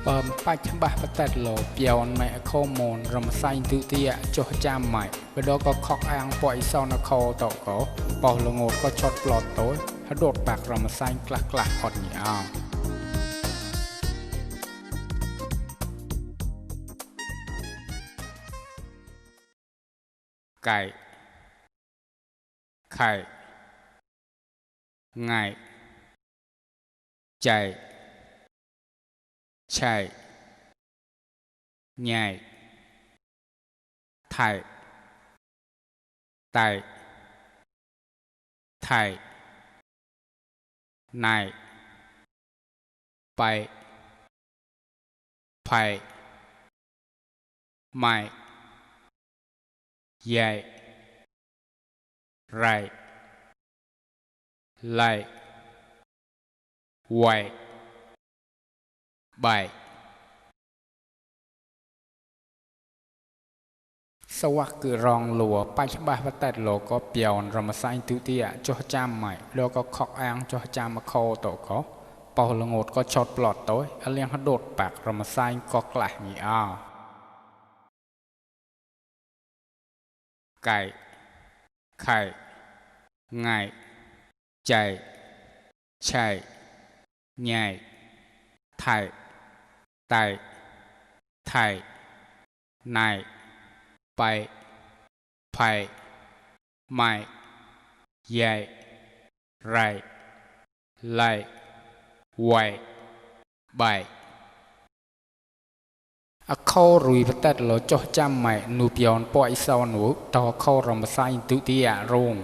bạch bạch bạch lộ pion mẹ khô mồn rầm xanh tự tia cho cha mày bây đó có khóc ăn bội sau nó khô tổ có bỏ lồng ngột có chót lọt tối hắn đột bạc rầm xanh clac clac còn nhào cày khải ngày chạy chạy nhảy thải tài thải này bay phải mày dạy right lại quay bàiสวักคือรองหลัวไปฉบับแต่หลัวก็เปียวรำมาใส่ตุ้เตียจ่อจามใหม่แล้วก็ขอกอ่างจ่อจามมาโคโตก็เป่าละงดก็ชดปลอดโต้ยเลี้ยงเขาโดดปากรำมาใส่ก็กลั่นอ้าวไก่ไข่ไงใจใช่ใหญ่ไทยไตไทยนายไปไผ่ไม้ใหญ่ไรไล่ไวใบเข้ารุยพัดหล่อจ่อจำใหม่นูเปียนปล่อยสาวหนูต่อเข้ารำไส้ตุติยารง